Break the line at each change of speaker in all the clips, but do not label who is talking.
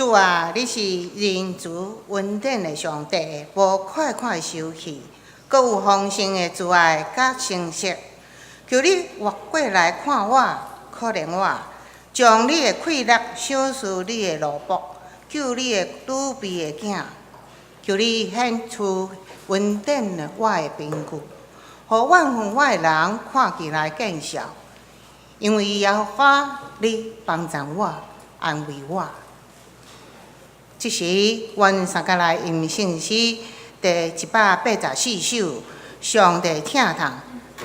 主啊，你是仁慈恩典的上帝，無快快生氣，閣有豐盛的慈愛佮誠實。求你活過來看我，可憐我，將你的氣力賞賜你的奴僕，救你的女婢的囝。求你顯出恩典我的憑據，予怨恨我的人看見來見笑，因為耶和華你幫贊我，安慰我。這時，阮三個來吟聖詩第184首，上帝疼痛，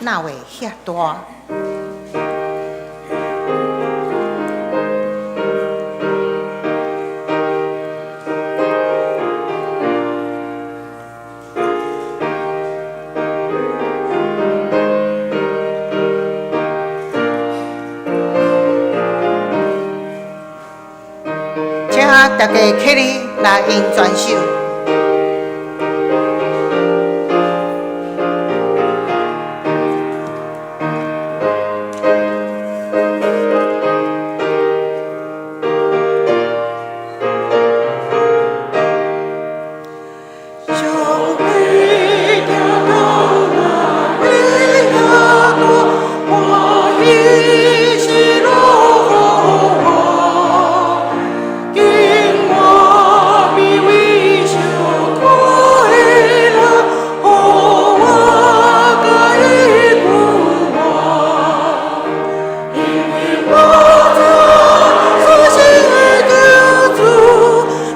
哪會遐大？請大家起立來用全首。上帝疼痛哪會遐大，歡喜喜樂予我，經我卑微受苦的人，予我佮伊復活。因為我知所信的救主，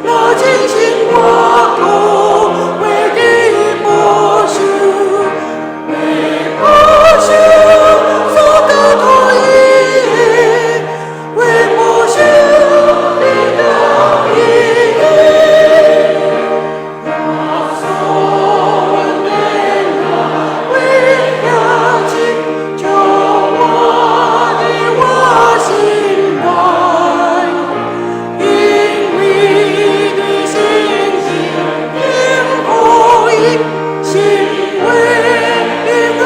若真心我靠，袂記保守，袂保守所交託伊的，袂保守你到伊的。耶穌恩典哪會遐深，充滿佇我心內。因為對聖經聽福音，心會平安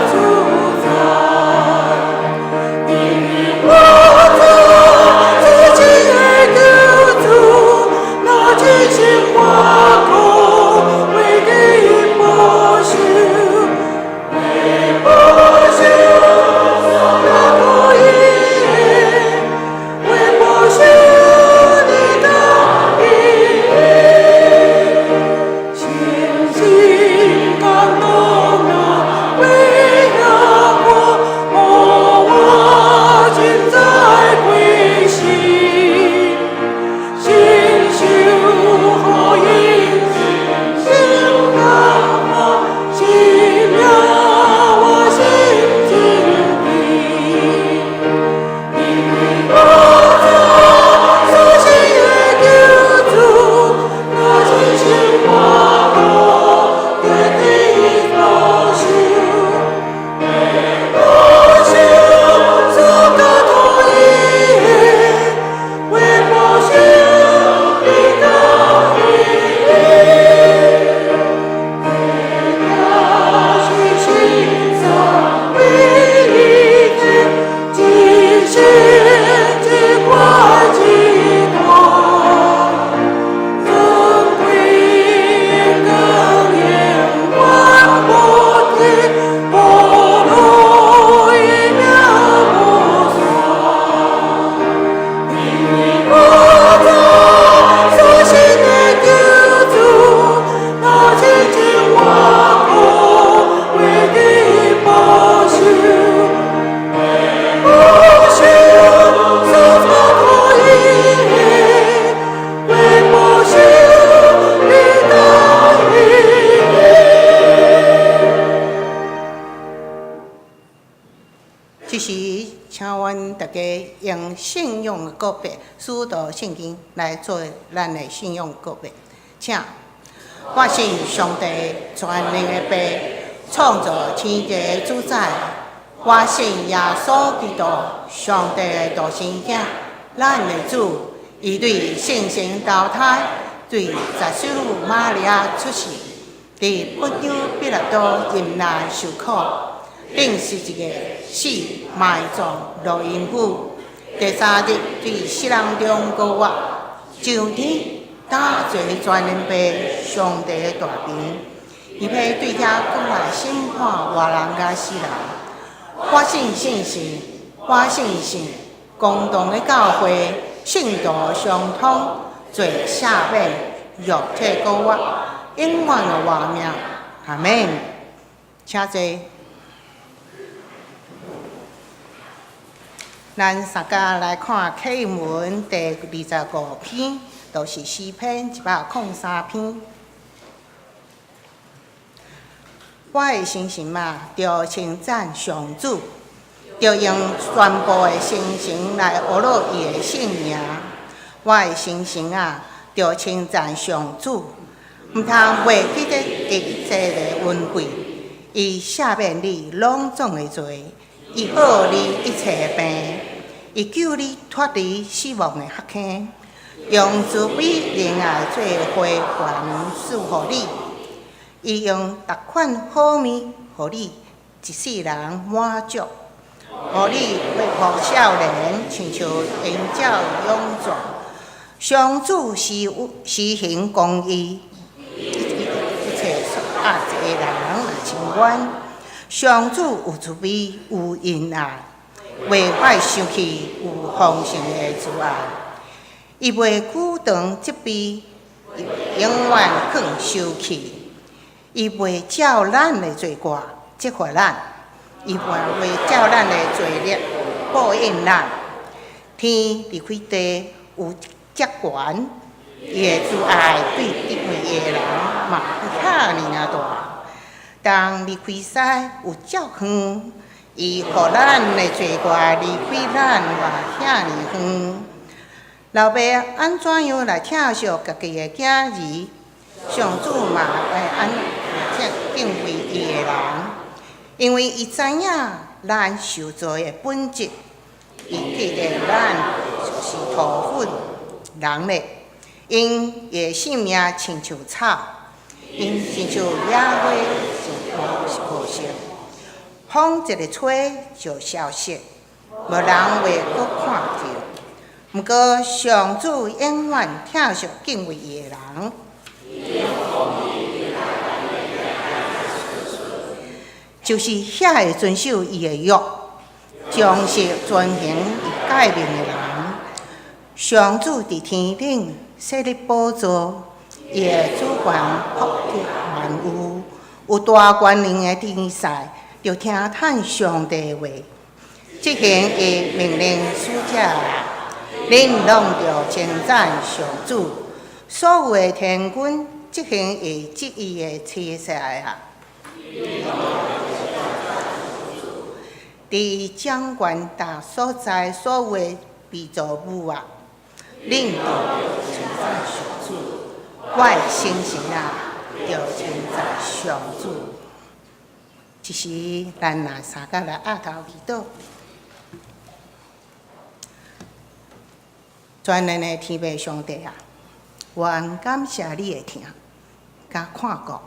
自在。因為我知至親的救主，若真心我靠，袂記保守，袂保守所交託伊的，袂保守你到伊的。深深感動哪會遐闊，予我盡在歸心，深受福音，心感化，生命我心真甜。因為我知所信的救主，若真心我靠，絕對保守，會保守所交託伊的，會保守你到伊的。這是三位一體，一神一國一大，尊貴光榮萬無天，何來命無煞。因為我知所信的救主，若真正我靠，袂記保守，會保守所交託伊的，會保守你到伊的。這時，請阮大家用信仰的告白，使徒信經來做咱的信仰告白。請，我信上帝全能的父，創造天地的主宰。我信耶穌基督，上帝的獨生囝，咱的主，伊對聖神投胎，對十四女瑪利亞出世，佇本丟彼拉多忍難受苦，釘十字架死埋葬落陰府，第三日對死人中復活，上天搭坐全能父上帝的大爿，伊欲對遐閣來審判活人佮死人。我信聖神，我信聖公同的教會，聖徒相通，罪赦免，肉體復活，永遠的活命。阿們。請坐。咱三家來看啟應文第25篇，就是詩篇103篇。我的心神啊，著稱讚上主，著用全部的心神來呵咾伊的聖名。我的心神啊，著稱讚上主，毋通袂記得伊一切的恩惠，伊赦免你攏總的罪。伊好你一切病，伊救你脫離死亡的黑坑，用慈悲仁愛做花環賜予你，伊用逐款好物予你一世人滿足，予你恢復少年，親像鷹鳥勇壯。上主施施行公義，一切受壓制的人若伸冤。上主有慈悲，有仁愛，袂快生氣，有豐盛的慈愛。伊袂久長責備，永遠囥受氣。伊袂照咱的罪過責罰咱，伊嘛袂照咱的罪孽報應咱。天離開地有遮懸，伊的慈愛對敬畏伊的人嘛遐爾仔大。東離開西有遮遠，伊予咱的罪過離開咱嘛遐爾遠。老爸按怎樣來疼惜家己的囝兒？上主嘛會按呢敬畏伊的人，因為伊知影咱受造的本質，伊記得咱就是塗粉人咧，𪜶的性命親像草。𪜶親像野花就無無色，風一个吹就消失，無人會閣看著。毋過上主永遠疼惜敬畏伊的人，就是遐會遵守伊的約，忠實遵行伊誡命的人。上主佇天頂設立寶座。伊的主權覆蓋萬有，有大權能的天使，著聽趁上帝話，執行伊命令使者啊！恁攏著稱讚上主，所有的天軍執行伊旨意的差使啊！佇伊掌權逐所在所有的被造物啊！恁著稱讚上主，我的心神啊，著稱讚上主。這時，咱來三个來額頭祈禱。全能的天父上帝啊，我感謝你的疼佮看顧，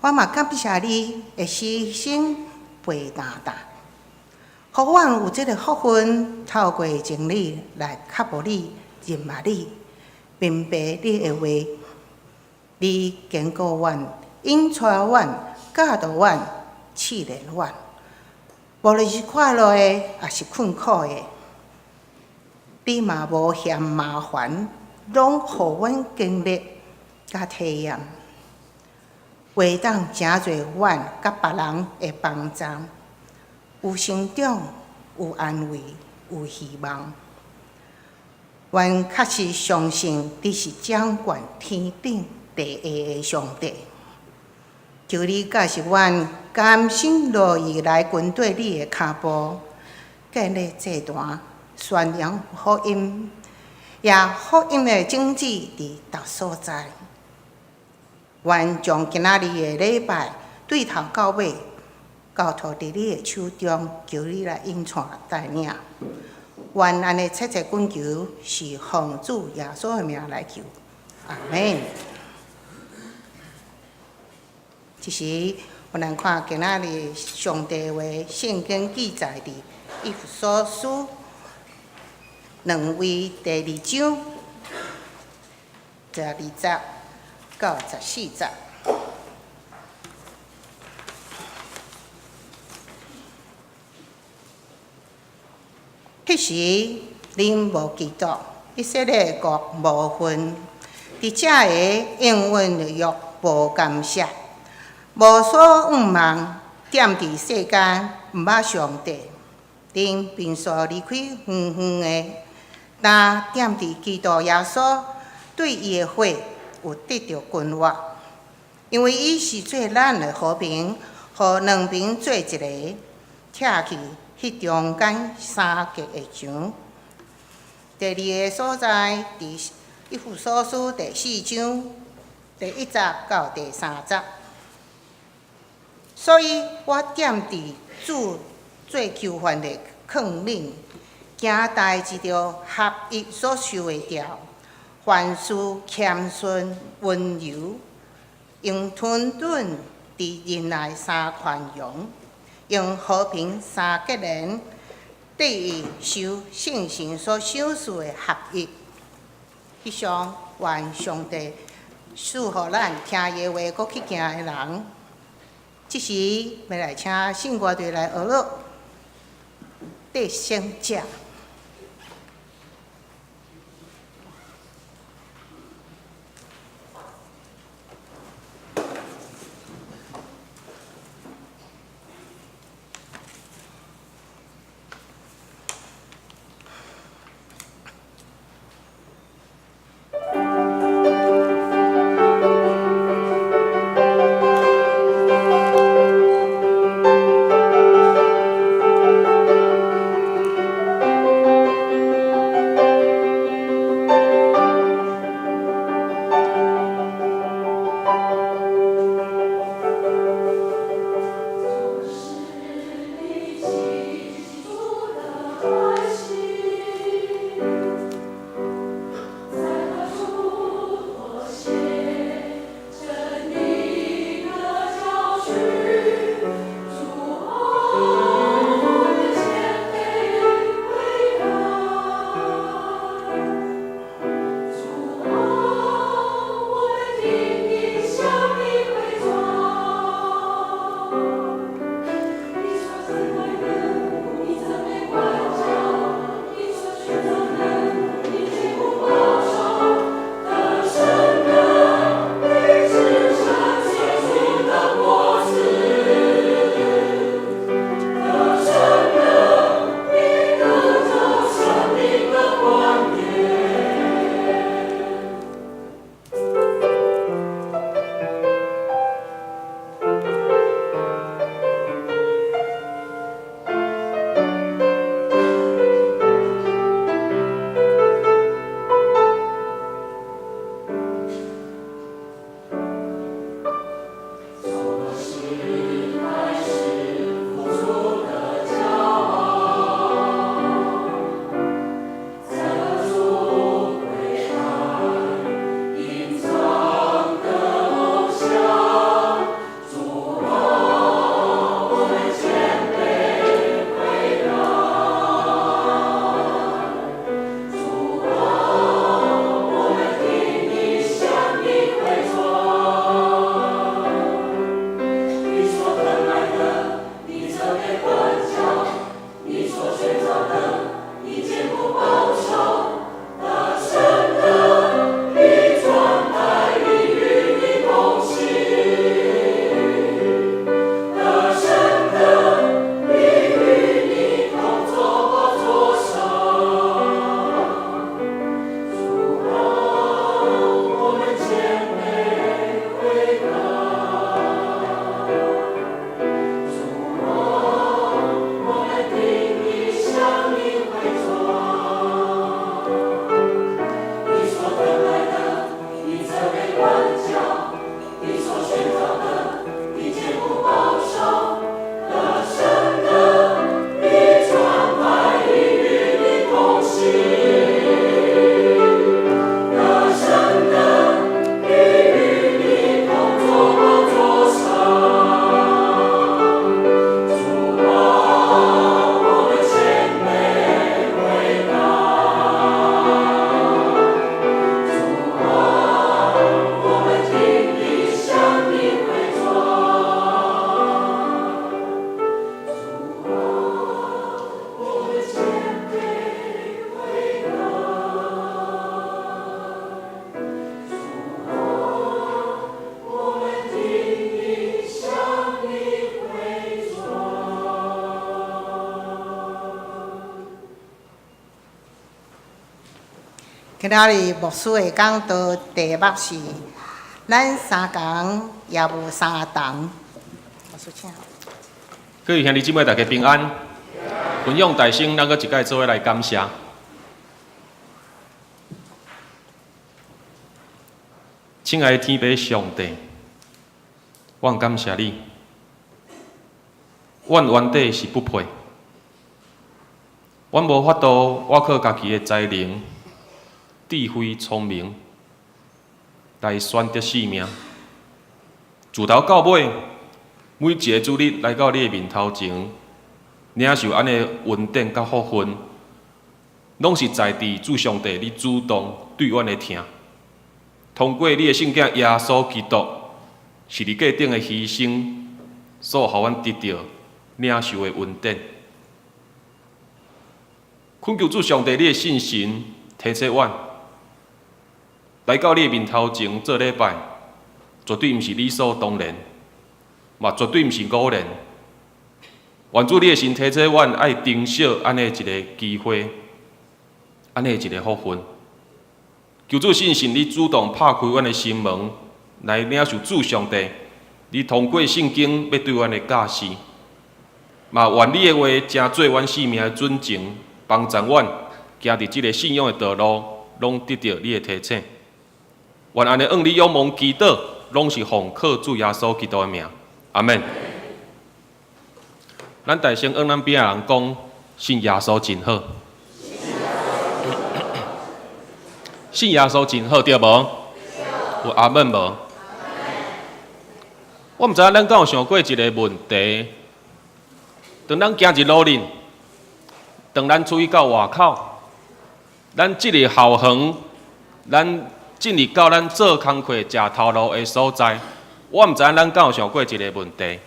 我嘛感謝你的犧牲陪擔擔，予阮有這个福分，透過真理來靠慕你、認捌你、明白你的話。你堅固阮、引帶阮、教導阮、試煉阮，無論是快樂的，抑是困苦的，你嘛無嫌麻煩，攏予阮經歷佮體驗，會當成做阮佮別人的幫助，有成長，有安慰，有希望。阮確實相信你是掌管天頂地下的上帝，求你教示阮甘心樂意來跟綴你的跤步，建立祭壇，宣揚福音，也福音的種子佇逐所在。願將今仔日的禮拜對頭到尾交託佇你的手中，求你來引帶帶領。願按呢切切懇求，是奉主耶穌的名來求，阿們。這時，我來看今仔日上帝話聖經記載佇以弗所書兩位第二章。12節到14節。彼時，恁無基督，以色列國無份，佇這个應允的約無干涉，無所向望，踮佇世間毋捌上帝。恁平素離開遠遠的，但踮佇基督耶穌對伊的血有得著根活，因為伊是做咱的和平，予兩邊做一个，拆去彼中間相隔的牆。第二个所在，佇以弗所書第四章第一節到第三節。所以我踮佇主做囚犯的勸恁，行代誌著合伊所受的召，凡事謙遜溫柔，用吞忍佇忍耐相寬容，用和平相結連，得以受聖神所賞賜的合一。以上，願上帝賜予咱聽伊的話，閣去行的人。這時，欲來請聖歌隊來學樂《得勝者》。今仔日牧師的講道題目是：咱相仝也無相同。牧師請。
各位兄弟姊妹，大家平安。分享大聲，咱閣一擺做伙來感謝。親愛的天父上帝，我感謝你。阮原底是不配，阮無法度，倚靠家己的才能、智慧、聰明來選擇性命。自頭到尾，每一个主日來到你的面頭前，領受按呢恩典佮福分，攏是在佇主上帝你主動對阮的疼。通過你的聖子耶穌基督，十字架頂的犧牲，所予阮得著領受的恩典。懇求主上帝，你的聖神提醒阮，來到你的面頭前做禮拜，絕對毋是理所當然，嘛絕對毋是偶然。願主你的神提醒阮，愛珍惜按呢一个機會，按呢一个福分。求主聖神，你主動拍開阮的心門，來領受主上帝，你通過聖經欲對阮的教示，嘛願你的話成做阮生命的準繩，幫助阮行佇這个信仰的道路，攏得著你的提醒。願按呢向你仰望祈禱，攏是奉靠主耶穌基督的名，阿們。咱大聲向咱邊仔人講，信耶穌真好。信耶穌真好，對無？有阿們無？我毋知影咱敢有想過一个問題：當咱行入路裡，當咱出去到外口，咱進入校園，咱進入到咱做工課、食頭路的所在，我毋知影咱敢有想過一个問題：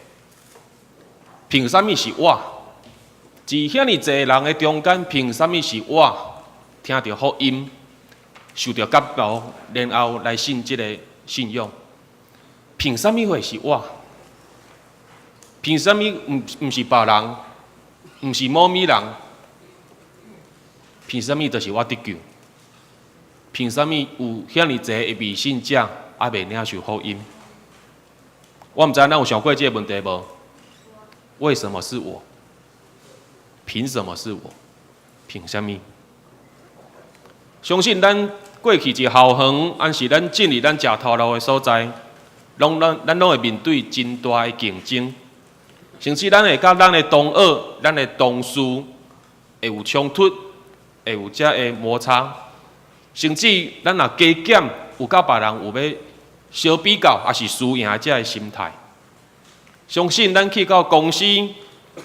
憑啥物是我？佇遐爾濟人的中間，憑啥物是我聽著福音，受著感召，然後來信這个信仰？憑啥物會是我？憑啥物毋是別人？毋是某物人？憑啥物就是我得救？憑啥物有遐爾濟的未信者猶未領受福音？我毋知咱有想過這个問題無？為什麼是我？憑什麼是我？憑啥物？相信咱過去佇校園，還是咱進入咱食頭路的所在，攏咱咱攏會面對真大的競爭，甚至咱會佮咱的同學、咱的同事會有衝突，會有遮的摩擦，甚至咱若加減有佮別人有欲相比較，抑是輸贏遮的心態。相信咱去到公司、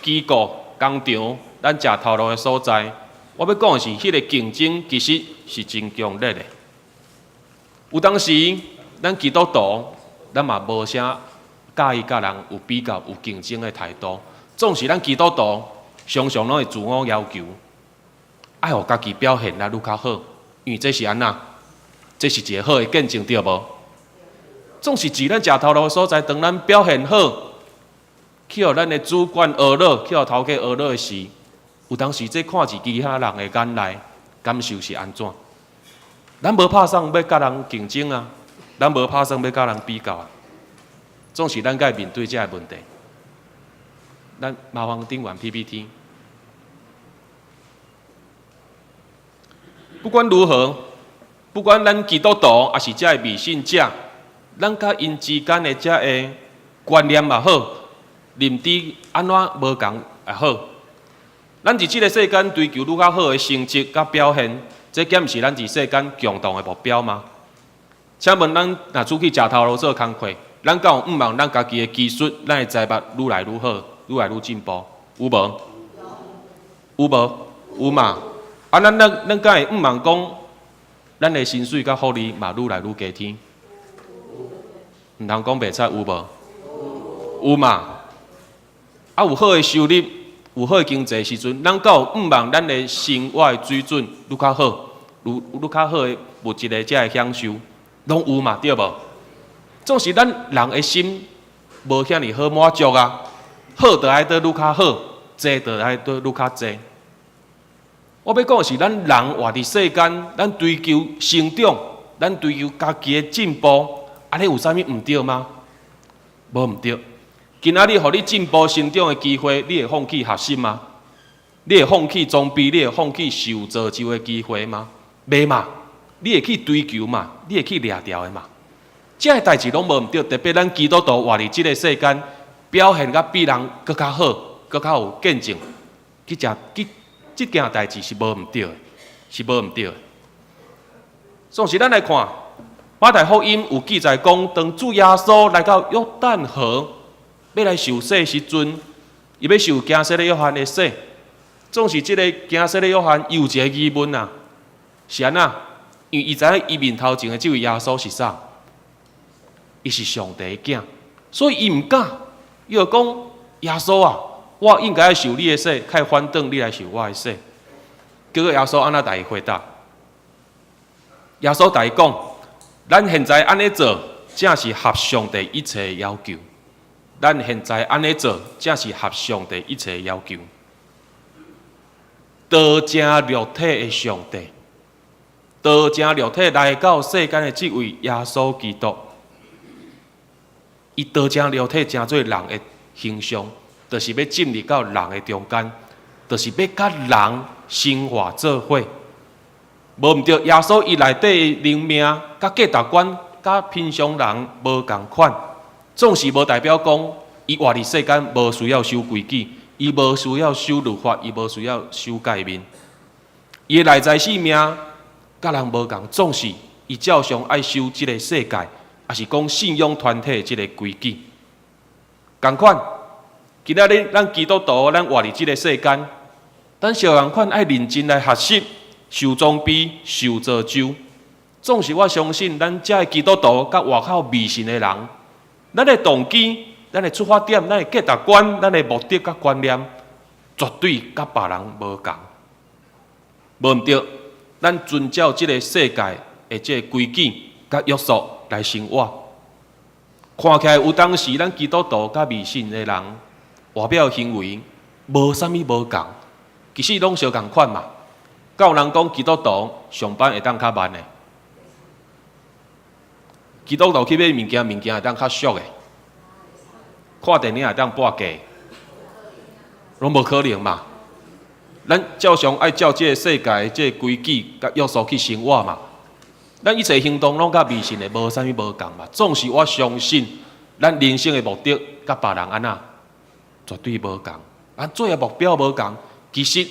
機構、工廠，咱食頭路的所在，我欲講的是，彼个競爭其實是真強烈的。有當時，咱基督徒，咱嘛無啥佮意佮人有比較、有競爭的態度。總是咱基督徒常常攏會自我要求，愛予家己表現得愈較好，因為這是按怎？這是一个好的見證，對無？總是佇咱食頭路的所在，當咱表現好，去予咱的主管呵咾，去予頭家呵咾的時，有當時這看佇其他人的眼內，感受是按怎？咱無拍算欲佮人競爭啊，咱無拍算欲佮人比較啊，總是咱該面對這个問題。咱麻煩頂完 PPT。不管如何，不管咱基督徒抑是這个未信者，咱佮𪜶之間的這个觀念也好，認知按怎無仝也好，咱佇這个世間追求愈較好的成績佮表現，這敢毋是咱佇世間共同的目標嗎？請問咱若出去食頭路做工課，咱敢有向望咱家己的技術、咱的才能愈來愈好、愈來愈進步？有無？有無？有嘛？啊，咱咱咱敢會向望講，咱的薪水佮福利嘛愈來愈加添？毋通講袂出有無？有嘛？啊，有好的收入，有好的經濟時陣，咱敢有向望咱的生活的水準愈較好，愈愈較好的物質的遮个享受，攏有嘛？對無？總是咱人的心無遐爾好滿足啊，好就愛閣愈較好，濟就愛閣愈較濟。我欲講的是，咱人活佇世間，咱追求成長，咱追求家己的進步，按呢有啥物毋對嗎？無毋對。今仔日予你進步成長的機會，你會放棄學習嗎？你會放棄裝備？你會放棄受造就的機會嗎？袂嘛？你會去追求嘛？你會去掠著的嘛？這个代誌攏無毋對，特別咱基督徒活佇這个世間，表現甲比人閣較好，閣較有見證，去食去這件代誌是無毋對的，是無毋對的。總是咱來看，馬太福音有記載講，當主耶穌來到約旦河，欲來受洗時陣，伊欲受驚洗禮約翰的洗。總是這个驚洗禮約翰伊有一个疑問啊，是按怎？因為伊知影伊面頭前的這位耶穌是啥？伊是上帝的囝，所以伊毋敢。伊就講：耶穌啊，我應該愛受你的洗，較會反轉你來受我的洗。結果耶穌按怎共伊回答？耶穌共伊講：咱現在按呢做，正是合上帝一切的要求。咱現在按呢做，正是合上帝一切的要求。道成肉體的上帝，道成肉體來到世間的這位耶穌基督，伊道成肉體成做人的形象，就是欲進入到人的中間，就是欲佮人生活做伙。無毋對，耶穌伊內底的靈命，佮價值觀，佮平常人無仝款，總是無代表講伊活佇世間無需要守規矩，伊無需要守律法，伊無需要守誡命。伊的內在性命佮人無仝，總是伊照常愛守這个世界，抑是講信仰團體的這个規矩。仝款，今仔日咱基督徒，咱活佇這个世間，咱相仝款愛認真來學習、受裝備、受造就。總是我相信，咱遮的基督徒佮外口未信的人，咱的動機、咱的出發點、咱的價值觀、咱的目的佮觀念，絕對佮別人無仝。無毋對，咱遵照這个世界的這个規矩佮約束來生活。看起來有當時，咱基督徒佮未信的人外表行為無啥物無仝，其實攏相仝款嘛。敢有人講基督徒上班會當較慢的？基督徒去買物件，物件會當較俗的？看電影會當半價？攏無可能嘛。咱照常愛照這个世界的這个規矩佮約束去生活嘛。咱一切行動攏佮未信的無啥物無仝嘛。總是我相信，咱人生的目的佮別人按怎，絕對無仝。咱做的目標無仝，其實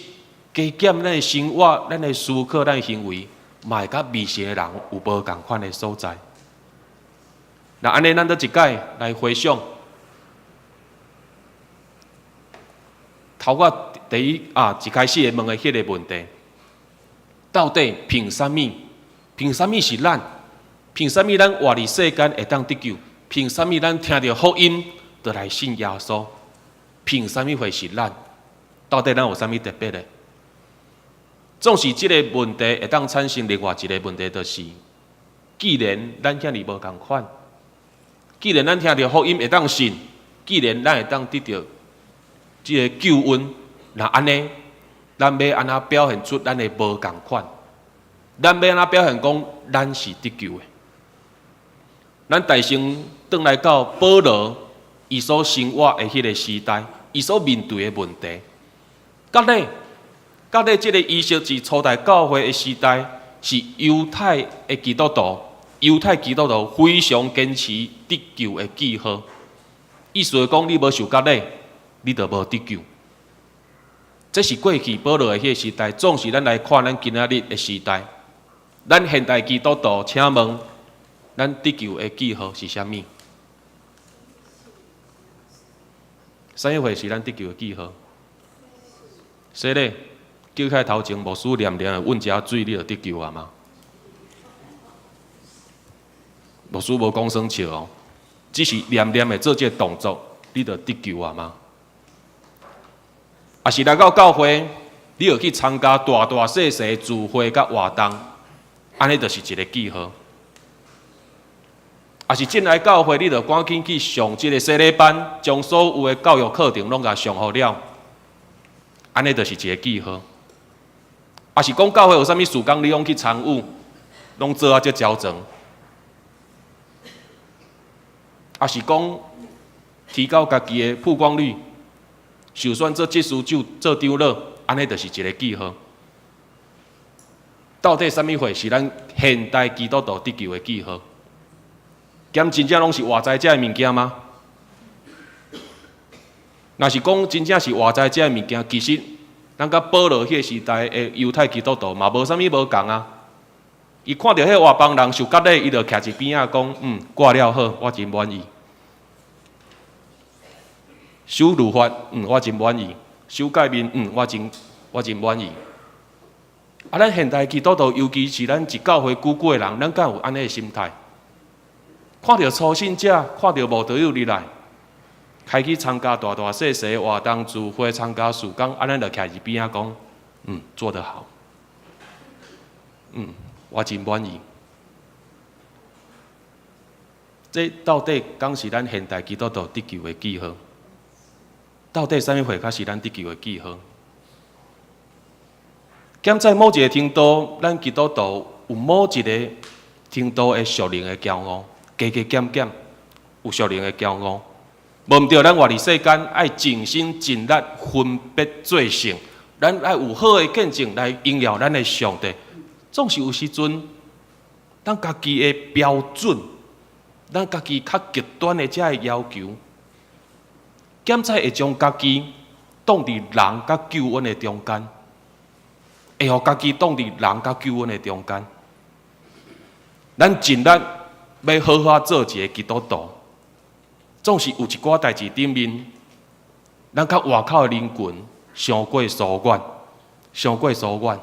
加減咱的生活、咱的思考、咱的行為，嘛會佮未信的人有無仝款的所在。那按呢，咱閣一擺來回想，頭我第一啊一開始會問的彼个問題，到底憑啥物？憑啥物是咱？憑啥物咱活佇世間會當得救？憑啥物咱聽著福音就來信耶穌？憑啥物會是咱？到底咱有啥物特別的？總是這个問題會當產生另外一个問題，就是既然咱遐爾無仝款，既然咱聽著福音會當信，既然咱會當得著這个救恩，若按呢，咱欲按怎表現出咱的無仝款？咱欲按怎表現講咱是得救的？咱代先轉來到保羅伊所生活的彼个時代，伊所面對的問題。割禮，割禮這个儀式佇初代教會的時代，是猶太的基督徒，猶太基督徒非常堅持得救的記號。意思是講，你無受割禮，你就無得救。這是過去保羅的彼个時代，總是咱來看咱今仔日的時代，咱現代基督徒，請問，咱得救的記號是啥物？啥物會是咱得救的記號？洗禮，叫起來頭前牧師念念的問一下水，你就得救啊嗎？牧師無講耍笑哦，只是念念的做這個動作，你就得救啊嗎？抑是來到教會，你著去參加大大細細的聚會佮活動，按呢就是一个記號。抑是進來教會，你著趕緊去上這个洗禮班，將所有的教育課程攏共上好了，按呢就是一个記號。抑是講教會有啥物事工，你攏去參與，攏做啊這焦腸？抑是講提高家己的曝光率，受選做執事長、做長老，按呢就是一个記號。到底啥物貨是咱現代基督徒得救的記號？敢真正攏是外在這的物件嗎？若是講真正是外在這的物件，其實咱佮保羅彼个時代的猶太基督徒嘛無啥物無仝啊。伊看著彼外邦人受割禮，伊就徛佇邊仔講：嗯，割了好，我真滿意。守律法，嗯，我真滿意。守誡命，嗯，我真滿意。啊，咱現代基督徒，尤其是咱佇教會久久的人，咱敢有按呢的心態？看著初信者，看著慕道友入來，開始參加大大細細活動聚會，參加事工，啊，咱就徛佇邊仔講，嗯，做得好，嗯，我真滿意。這到底敢是咱現代基督徒得救的記號？到底啥物貨較是咱得救的記號？敢在某一个程度，咱基督徒有某一个程度的屬靈的驕傲，加加減減有屬靈的驕傲。無毋對，咱活佇世間愛盡心盡力分別做聖，咱愛有好的見證來榮耀咱的上帝。總是有時陣，咱家己的標準，咱家己較極端的這个要求，敢才會將家己擋佇人佮救恩的中間，會予家己擋佇人佮救恩的中間。咱盡力欲好好做一个基督徒，總是有一寡代誌頂面，咱佮外口的人群傷過疏遠，傷過疏遠。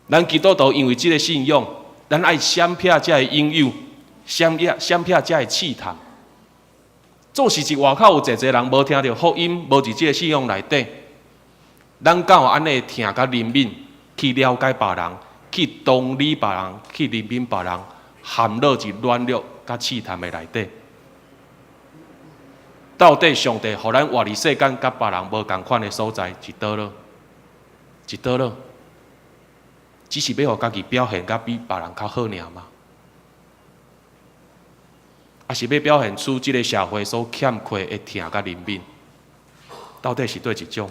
咱基督徒因為這个信仰，咱愛閃避這个引誘，閃避閃避這个試探。總是佇外口有濟濟人無聽著福音，無佇這个信仰內底，咱敢有按呢疼佮憐憫，去了解別人，去同理別人，去憐憫別人，陷落佇軟弱佮試探的內底。到底上帝予咱活佇世間，佮別人無仝款的所在，佇佗落？佇佗落？只是欲予家己表現甲比別人較好爾嗎？抑是欲表現出這个社會所欠缺的疼佮憐憫？到底是佗一種？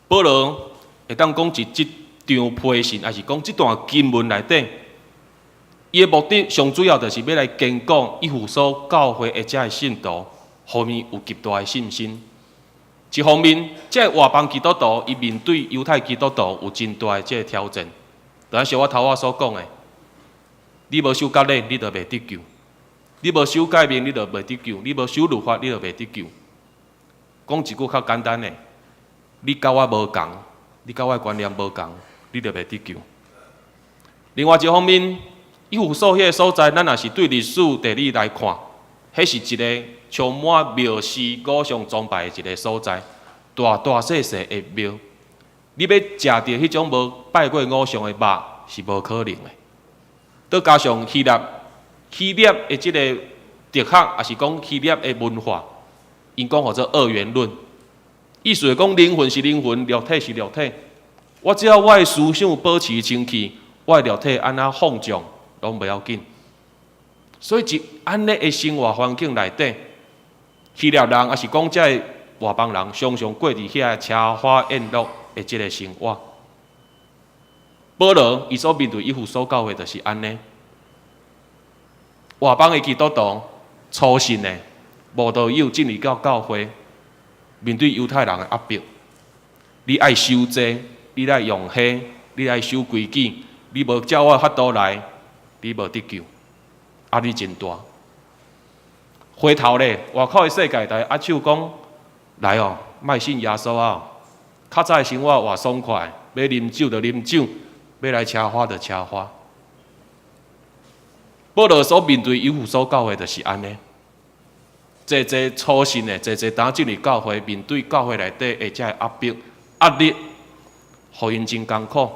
保羅會當講佇這張批信，抑是講這段經文內底，伊的目的上主要就是欲來堅固以弗所教會的這个信徒，予𪜶有極大的信心。一方面，這个外邦基督徒伊面對猶太基督徒有真大的這个挑戰。就像我頭仔所講的，你無守割禮，你就袂得救；你無守誡命，你就袂得救；你無守律法，你就袂得救。講一句較簡單的，你佮我無仝，你佮我的觀念無仝，你就袂得救。另外一方面，以弗所彼个所在，咱若是對歷史地理來看，彼是一个充滿廟寺偶像崇拜的一个所在，大大細細的廟，你欲食著彼種無拜過偶像的肉是無可能的。閣加上希臘希臘的這个哲學，抑是講希臘的文化，𪜶講號做二元論，意思是講靈魂是靈魂，肉體是肉體。我只要我的思想保持清氣，我的肉體按怎放縱攏無要緊。所以，佇按呢的生活環境內底，希臘人抑是講這个外邦人，常常過佇遐奢華宴樂的這个生活。保羅伊所面對以弗所教會就是按呢。外邦的基督徒初信的慕道友進入到教會，面對猶太人的壓迫，你愛守這，你愛用彼，你愛守規矩，你無照我的法度來，你無得救，壓力真大。回頭咧，外口的世界來握手講，來哦，莫信耶穌啊！較早的生活偌爽快，欲啉酒就啉酒，欲來奢華就奢華。保羅所面對以弗所教會就是按呢，濟濟初信的，濟濟當進入教會，面對教會內底的這个壓迫、壓力，予𪜶真艱苦。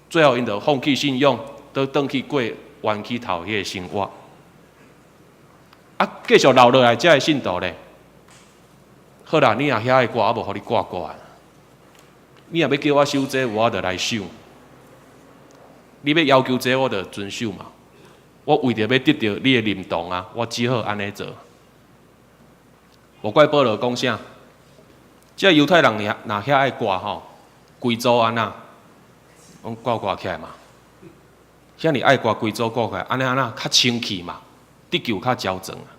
最後𪜶就放棄信仰，倒轉去過原起頭彼个生活。啊，繼續留落來這个信徒咧，好啦，你若遐愛掛，我無予你掛掛。你若欲叫我守這，我就來守。你欲要求這，我就遵守嘛。我為著欲得著你的認同啊，我只好按呢做。無怪保羅講啥？這猶太人若遐愛掛吼，規組按怎？攏掛掛起來嘛。遐爾愛掛規組掛起來，按呢按怎較清氣嘛？得救較周全啊。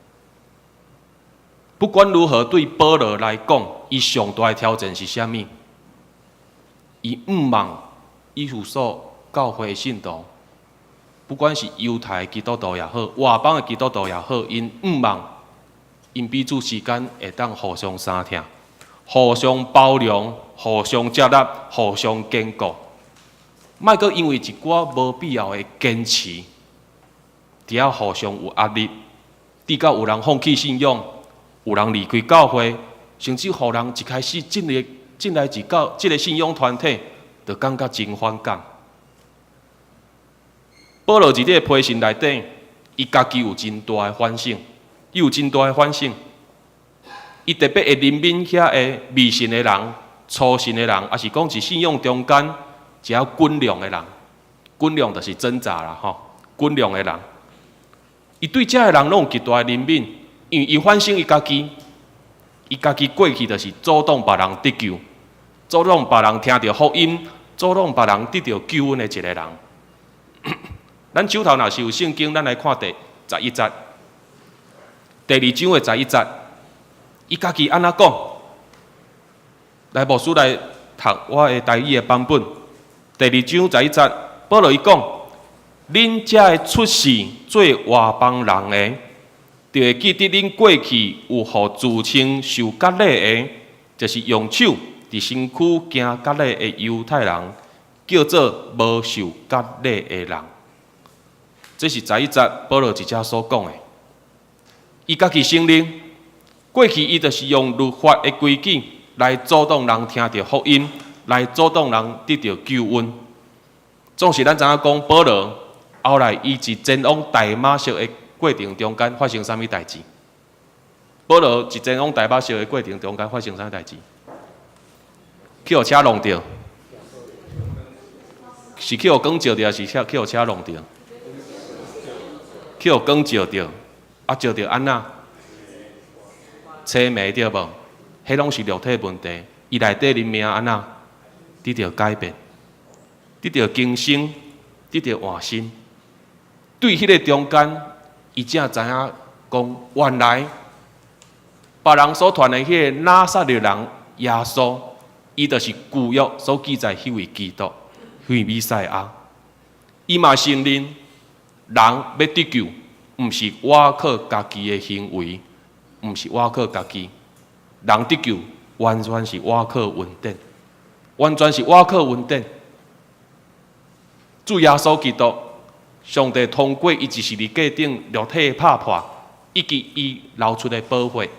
不管如何，對保羅來講，伊上大的挑戰是啥物？伊向望以弗所教會的信徒，不管是猶太基督徒也好，外邦的基督徒也好，𪜶向望𪜶彼此之間會當互相相疼、互相包容、互相接納、互相堅固。莫閣因為一寡無必要的堅持，佇遐互相有壓力，直到有人放棄信仰，有人離開教會，甚至予人一開始進來一教這个信仰團體，就感覺真反感。保羅佇這个批信內底，伊家己有真大的反省，伊有真大的反省。伊特別會憐憫遐个未信的人、初信的人，抑是講佇信仰中間一下滾量的人，滾量就是掙扎啦吼，滾量的人，伊對這个人攏有極大的憐憫，因為伊反省伊家己，伊家己過去就是阻擋別人得救，阻擋別人聽著福音，阻擋別人得著救恩的一个人。咱手頭若是有聖經，咱來看第11節，第二章的十一節，伊家己按怎講？來，牧師來讀我的台語的版本。第二章十一節，保羅伊講：恁這个出世做外邦人的，就會記得恁過去有予自稱受割禮的，就是用手佇身軀行割禮的猶太人，叫做無受割禮的人。這是十一節保羅佇遮所講的。伊家己承認，過去伊就是用律法的規矩來阻擋人聽著福音，來阻擋人得著救恩。總是咱知影講，保羅後來伊佇前往大馬色的過程中間發生啥物代誌？保羅佇前往大馬色的過程中間發生啥物代誌？去予車挵著，是去予光照著，抑是去予車挵著？去予光照著，啊照著按怎？青盲對無？彼攏是肉體問題，伊內底靈命按怎？得著改變，得著更新，得著換新。對彼个中間，伊才知影講，原來別人所傳的彼个拿撒勒人耶穌，伊就是舊約所記載彼位基督，彼位彌賽亞。伊嘛承認，人欲得救，毋是倚靠家己的行為，毋是倚靠家己。人得救完全是倚靠恩典，完全是倚靠恩典。主耶穌基督，上帝通過伊佇十字架頂肉體拍破，以及伊流出的寶血。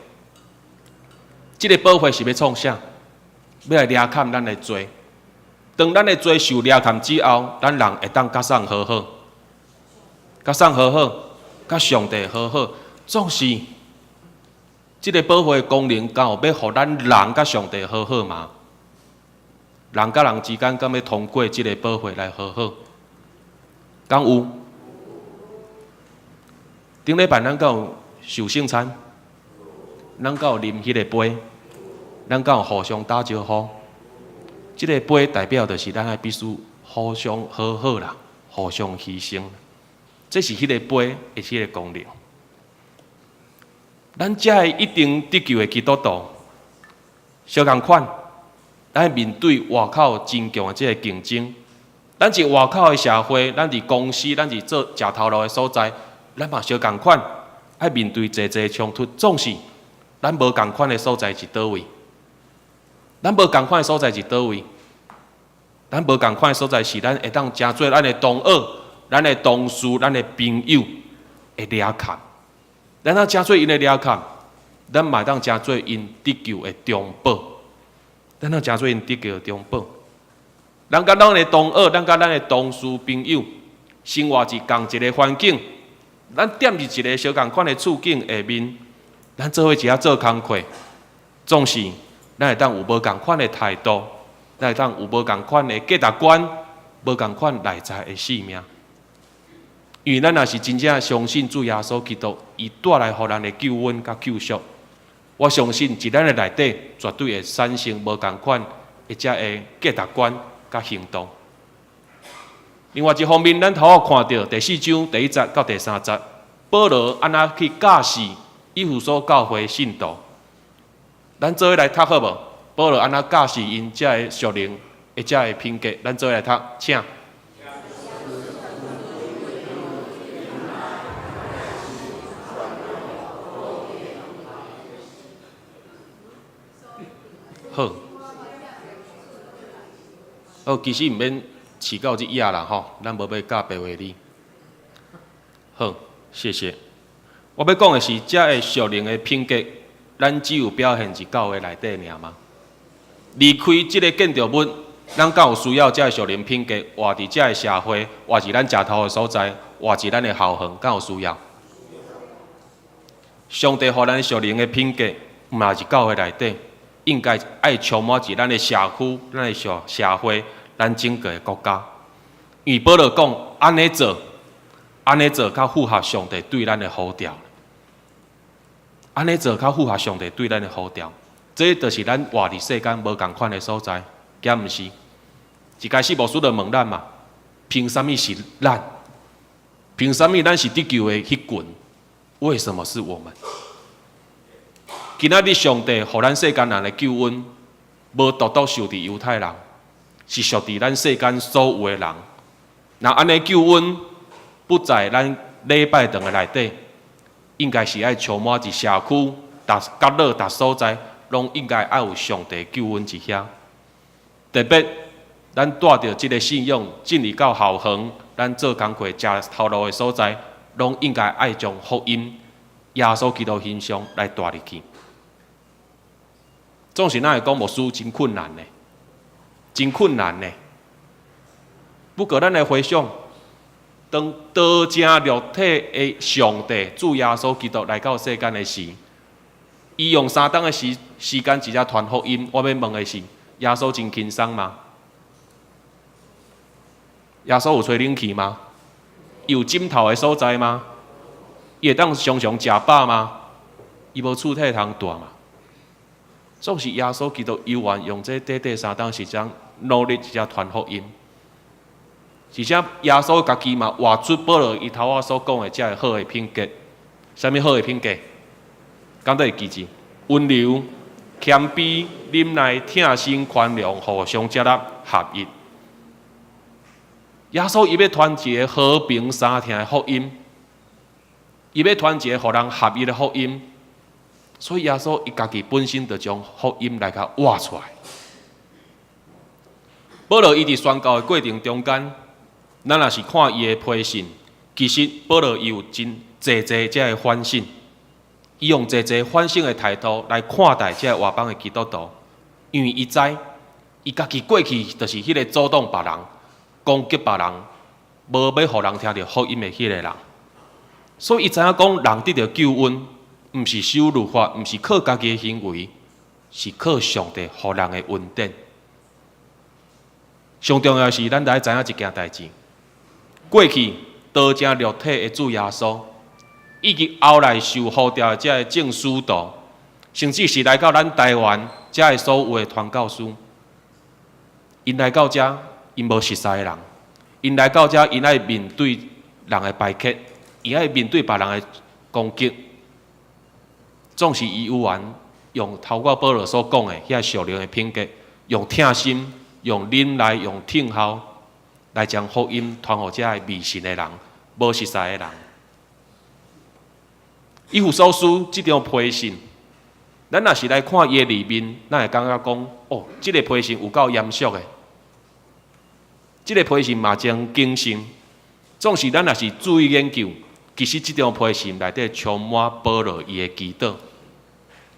這个寶血是欲創啥？欲來掠砍咱的罪。當咱的罪受掠砍之後，咱人會當佮誰和好，佮誰和好，佮上帝和好。總是這个寶血的功能，敢有欲予咱人佮上帝和好嗎？人佮人之間，敢欲通過這个寶血來和好？敢有？頂禮拜咱敢有受聖餐？咱敢有啉彼个杯？咱敢有互相打招呼？這个杯代表就是咱愛必須互相和好啦，互相犧牲。這是彼個杯的彼个功能。咱遮个一定得救的基督徒，相仝款，咱面對外口真強的這个競爭。咱佇外口的社會，咱佇公司，咱佇做食頭路的所在，咱嘛相仝款，愛面對濟濟衝突。總是咱無仝款的所在是佗位？咱無仝款的所在是佗位？咱無仝款的所在是咱會當成做咱的同學、咱的同事、咱的朋友的掠崁。咱若成做𪜶的掠崁，咱嘛會當成做𪜶得救的中保。咱若成做𪜶得救的中保。咱佮咱的同學、咱佮咱的同事朋友，生活佇仝一个環境，咱踮佇一个相仝款的處境下面，咱做伙一下做工課，總是咱會當有無仝款的態度。咱會當有無仝款的價值觀，無仝款內在的性命。因為咱若是真正相信主耶穌基督，伊帶來予咱的救恩佮救贖，我相信佇咱的內底絕對會產生無仝款的這个價值觀佮行動。另外一方面，咱頭仔看著第四章第一節到第三節，保羅按怎去教示以弗所教會信徒？咱做伙來讀好無？保羅按怎教示𪜶這个屬靈的這个品格？咱做伙來讀，請。好，好，其實毋免飼到這頁啦吼，咱無欲教白話你。好，謝謝。我欲講的是，這个屬靈的品格，咱只有表現佇教會內底爾嗎？離開這个建築物，咱敢有需要這个屬靈品格活佇這个社會，活佇咱食頭的所在，活佇咱的校園，敢有需要？上帝予咱屬靈的品格，毋也是教會內底，應該愛充滿佇咱的社區、咱的社會、咱整個的國家。因為保羅講，按呢做，按呢做較符合上帝對咱的呼召。按呢做較符合上帝對咱的呼召。這就是咱活佇世間無仝款的所在，敢毋是？一開始牧師就問咱嘛，憑啥物是咱？憑啥物咱是得救的彼群？為什麼是我們？今仔日上帝予咱世間人的救恩，無獨獨屬佇猶太人，是屬佇咱世間所有的人。若按呢救恩不在咱禮拜堂的內底，應該是愛充滿佇社區、逐角落、逐所在，攏應該愛有上帝救恩佇遐。特別咱帶著這个信仰進入到校園，咱做工課、食頭路的所在，攏應該愛將福音、耶穌基督形象來帶入去。總是咱會講牧師真困難呢，真困難呢。不過咱來回想，當道成肉體的上帝主耶穌基督來到世間的時，伊用三冬的時間佇遮傳福音。我欲問的是，耶穌真輕鬆嗎？耶穌有吹冷氣嗎？有枕頭的所在嗎？伊會當常常食飽嗎？伊無厝體通蹛嘛？總是耶穌基督猶原用這短短三冬時間努力佇遮傳福音，而且耶穌家己嘛活出保羅伊頭仔所講的這个好的品格。啥物好的品格？敢閣會記住？溫柔、謙卑、忍耐、疼心、寬容、互相接納、合一。耶穌伊欲傳一个和平相疼的福音，伊欲傳一个予人合一的福音。所以耶穌伊家己本身就將福音來共活出來。保羅伊佇宣教的過程中間，咱若是看伊的批信，其實保羅伊有真濟濟這个反省，伊用濟濟反省的態度來看待這个外邦的基督徒，因為伊知伊家己過去就是彼个阻擋別人、攻擊別人、無欲予人聽著福音的彼個人，所以伊知影講人得著救恩，毋是守律法，毋是靠家己的行為，是靠上帝予人的恩典。上重要是，咱著愛知影一件代誌：過去道成肉體的主耶穌，以及後來受呼召的這个眾使徒，甚至是來到咱台灣這个所有的傳教士，𪜶來到遮，𪜶無熟似的人，𪜶來到遮，𪜶愛面對人的排斥，伊愛面對別人的攻擊。總是伊有緣用頭拄保羅所講的遐屬靈的品格，用疼心、用忍耐、用聽候，來將福音傳予這个未信的人、無熟似的人。以弗所書這張批信，咱若是來看伊的裡面，咱會感覺講，哦，這个批信有夠嚴肅的，這个批信嘛真謹慎。總是咱若是注意研究，其實這張批信內底充滿保羅伊的祈禱，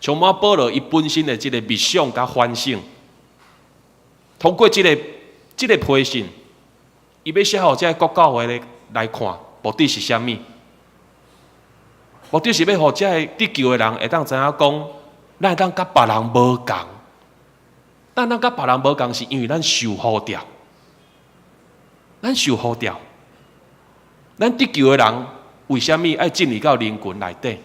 充滿保羅伊本身的這个默想佮反省。通過這个批信，伊欲寫予這个國教會來來看，目的是啥物？目的是欲予這个得救的人會當知影講，咱會當佮別人無仝。但咱佮別人無仝，是因為咱受呼召，咱受呼召，咱得救的人為啥物愛進入到人群內底？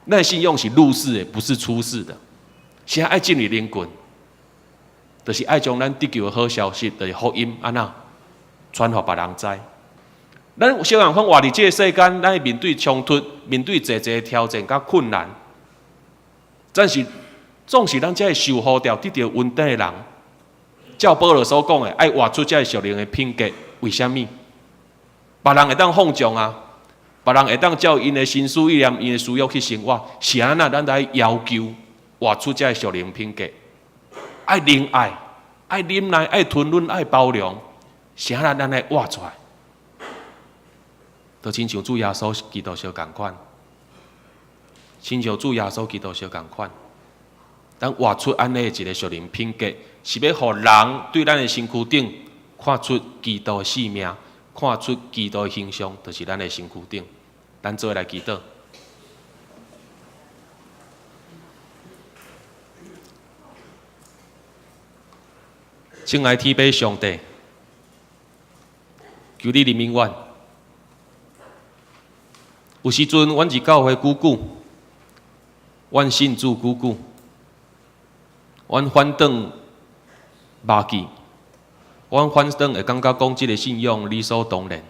咱的信仰是入世的，不是出世的。啥愛進入人群，就是愛將咱得救的好消息，就是福音，按怎傳予別人知。咱小人講活佇這个世間，咱會面對衝突，面對濟濟挑戰佮困難。但是，總是咱這个受呼召得著恩典的人，照保羅所講的，愛活出這个屬靈的品格。為啥物？別人會當放縱啊，別人會當照𪜶的心思意念、𪜶的私欲去生活，是按怎？咱來要求活出這个屬靈品格，愛仁愛、愛忍耐、愛吞忍、愛包容，是按怎？咱來活出來，就親像主耶穌基督相仝款，親像主耶穌基督相仝款，咱活出按呢一个屬靈品格，是欲予人對咱的身軀頂看出基督的性命，看出基督的形象，就是咱的身軀頂。咱做伙來祈禱。親愛天父上帝，求你憐憫阮。有時陣，阮佇教會久久，阮信主久久，阮反轉忘記，阮反轉會感覺講這个信仰理所當然。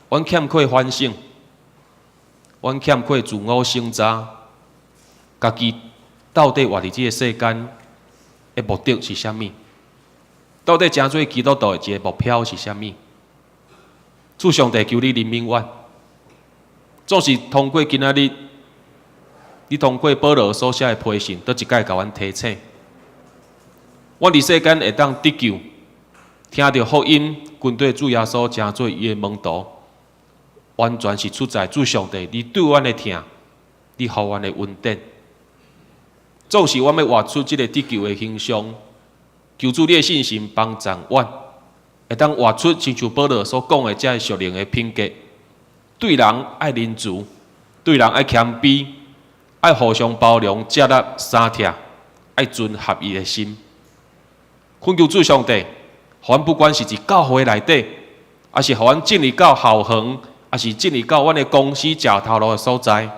阮欠缺反省，阮欠缺自我省察，家己到底活佇這个世間的目的是啥物？到底成做基督徒的一个目標是啥物？主上帝，求你憐憫阮。總是通過今仔日，你通過保羅所寫的批信，閣一擺共阮提醒。阮佇世間會當得救，聽著福音，跟綴主耶穌，成做伊的門徒，完全是出在主上帝，你對阮的疼，你予阮的恩典。總是阮欲活出這个得救的形象，求主你的信心幫助阮，會當活出親像保羅所講的這个屬靈的品格。對人愛仁慈，對人愛謙卑，愛互相包容、接納、相疼，愛存合一的心。懇求主上帝，予阮不管是佇教會內底，抑是予阮進入到校園，抑是進入到阮的公司食頭路的所在，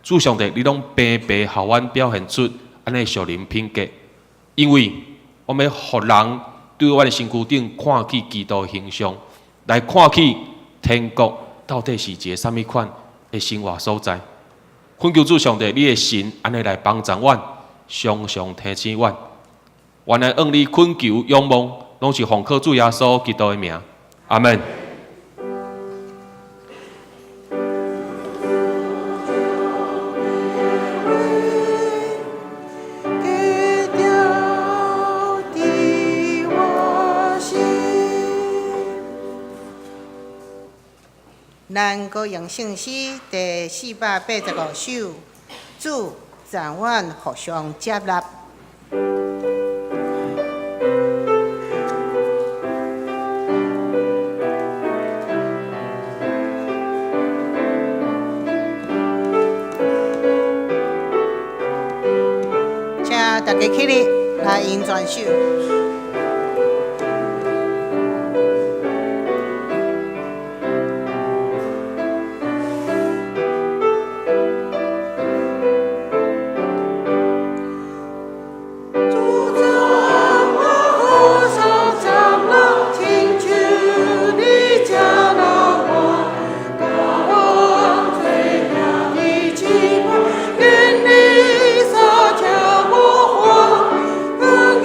主上帝，你攏平白予阮表現出按呢屬靈品格，因為我欲予人對阮的身軀頂看見基督的形象，來看見天國到底是一个啥物款的生活所在。懇求主上帝，你的神按呢來幫助阮，常常提醒阮。原來向你懇求仰望，攏是奉靠主耶穌基督的名。阿門。
基督佇我心。咱閣用聖詩第485首，主讚阮互相接納。請大家起立，來吟全首。主讚我互相接納，親像你接納我，共做兄弟姊妹，堅立相聽無話，懇求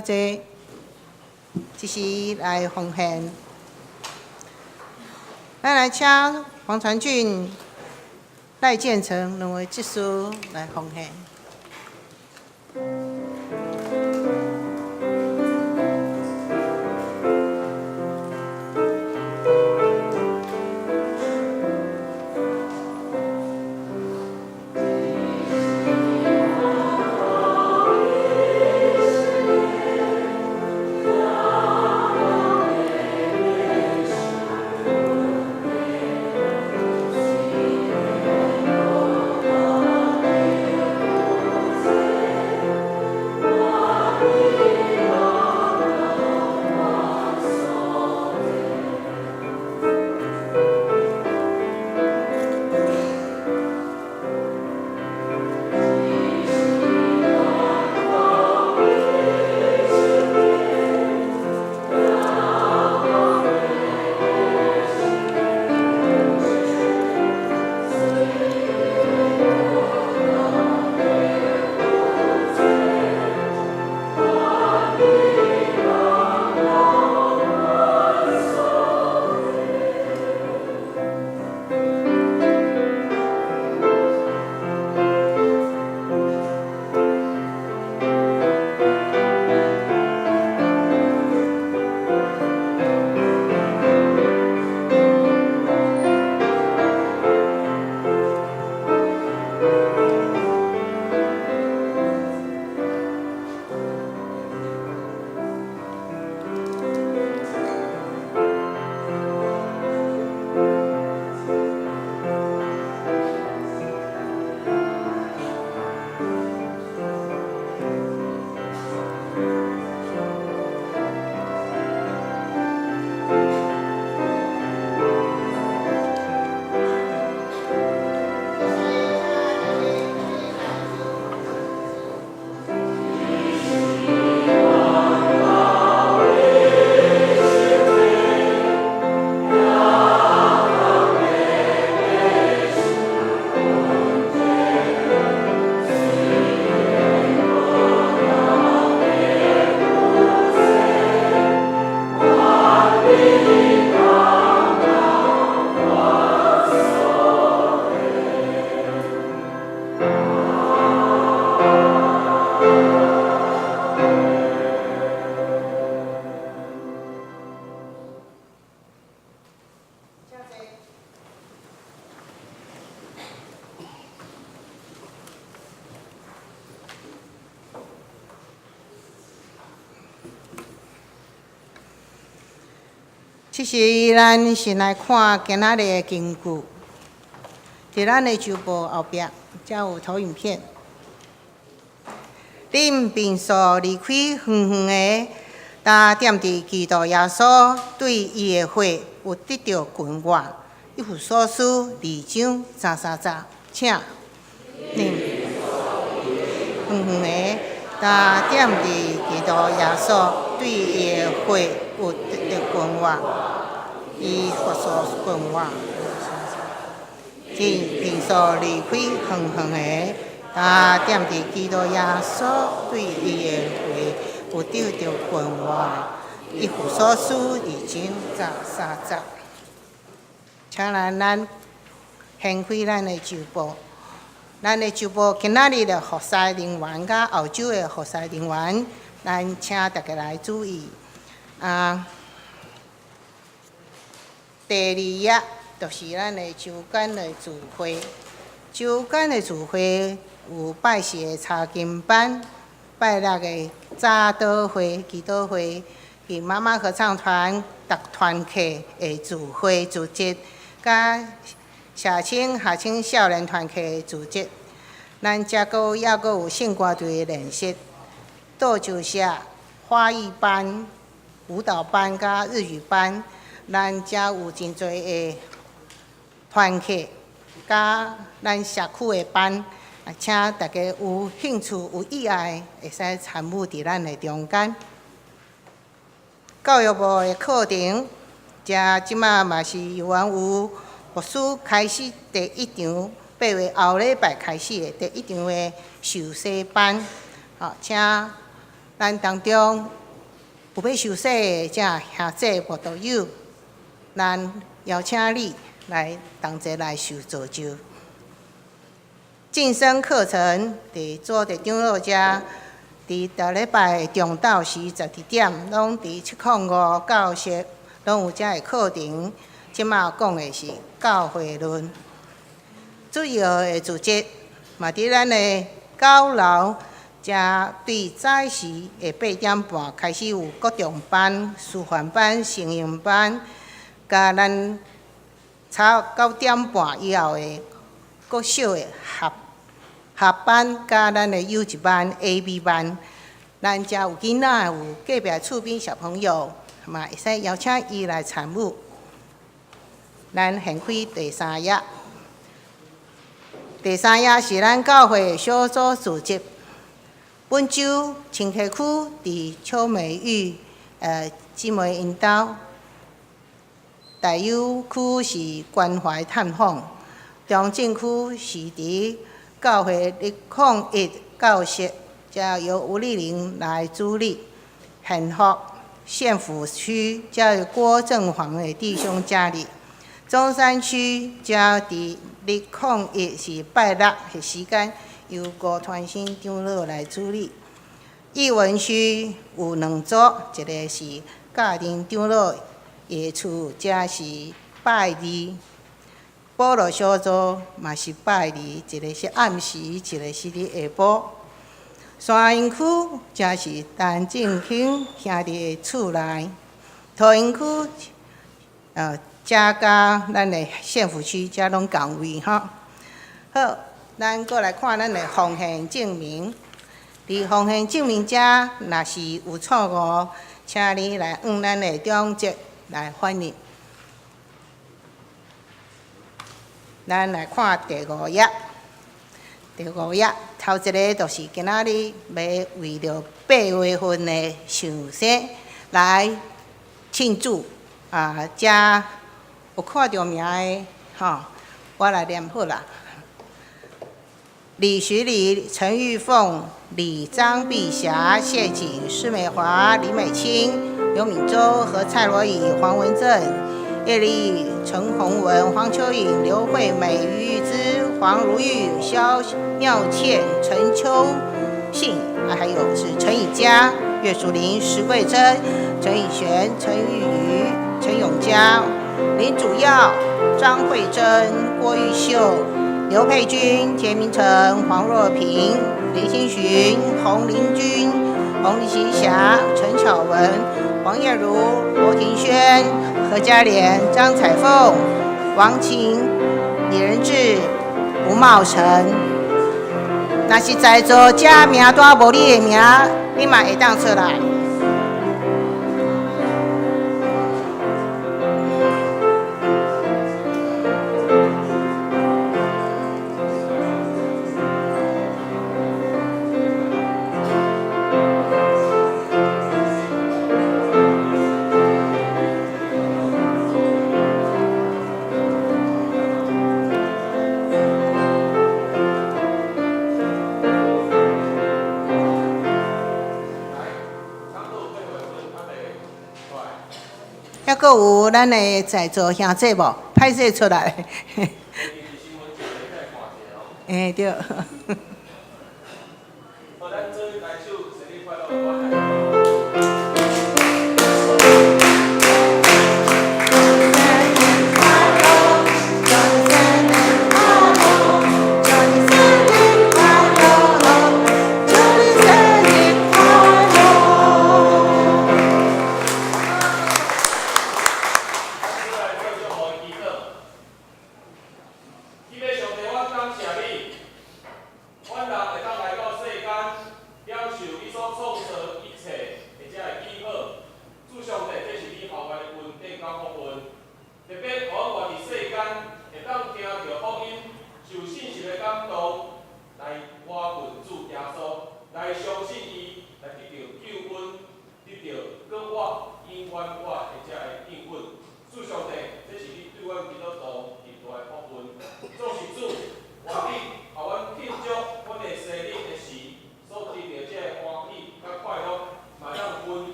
請坐，這時來奉獻。咱來請黃傳俊、賴建成兩位執事來奉獻。這時，咱先來看今仔日的經句。佇咱的周報後壁，才有投影片。恁貧素離開遠遠的，焦點佇基督耶穌對伊的話有得著權活。以弗所書二章十三節，請。恁遠遠的，焦點佇基督耶穌對伊的話有得著權活。以弗所權活。恁貧素離開遠遠的，焦點佇基督耶穌對伊的話有得著權活。以弗所書二章十三節。請咱咱掀開咱的周報，咱的周報今仔日的服侍人員佮後週的服侍人員，咱請大家來注意。啊，第二頁就是咱的周間的聚會，周間的聚會有拜四的查經班，拜六的早禱會、祈禱會，及媽媽合唱團、逐團契的聚會組織，佮社青、學青少年團契的組織。咱遮閣猶閣有聖歌隊的練習，道就社花藝班、舞蹈班佮日語班，咱遮有真濟的團契，佮咱社區的班，啊，請大家有興趣、有意愛，會使參與佇咱的中間。教育部的課程，遮這馬嘛是猶原有牧師開始第一場，8月後禮拜開始的第一場的受洗班，好，請咱當中有欲受洗的遮兄姊慕道友，咱邀請你來同齊來受造就。進深課程佇主的長老遮，佇逐禮拜中晝時12點，攏佇705教室，攏有遮的課程。這馬講的是教會論，主要的組織嘛佇咱的9樓，遮對早時的8點半開始有國中班、師範班、成人班，佮咱早9點半以後的國小的合合班，佮咱的幼稚班 A、B 班。咱遮有囡仔，有隔壁厝邊小朋友，嘛會使邀請伊來參與。咱掀開第三頁，第三頁是咱教會小組組織。本週清溪區佇邱美玉姊妹𪜶兜，大有區是關懷探訪，中正區是佇教會201教室，遮由吳麗玲來主理。幸福縣府區遮由郭正煌的弟兄家裡。中山區遮佇201是拜六的時間，由吳傳新長老來主理。藝文區有兩組，一个是教林長老的厝，遮是拜二；保羅小組嘛是拜二，一个是暗時，一个是佇下晡。山陰區遮是陳正興兄弟的厝內。桃園區，遮佮咱的縣府區遮攏仝位吼。好，咱閣來看咱的奉獻證明。佇奉獻證明遮，若是有錯誤，請你來向咱的長執來反映。咱來看第五頁，第五頁頭一个就是今仔日欲為著8月份的受洗來慶祝啊！遮有看著名的吼，我來念好啦。李徐禮、陳玉鳳、李張碧霞、謝景、施美華、李美清、劉敏洲和蔡羅乙、黃文正、葉麗、陳宏文、黃秋穎、劉惠美、余玉芝、黃如玉、蕭妙倩、陳秋信，還有是陳以佳、岳淑玲、石桂珍、陳以璇、陳玉瑜、陳永嘉、林祖耀、張慧珍、郭玉秀、劉佩君、錢明成、黃若平、林新尋、洪玲君、洪喜霞、陳巧文、黃燕如、羅庭軒、何嘉蓮、張彩鳳、王琴、李仁志、吳茂成。若是在座這名單無你的名，你嘛會當出來。猶閣有咱的在座兄姊無？歹勢出來。欸，對。
阮人會當來到世間，享受伊所創造一切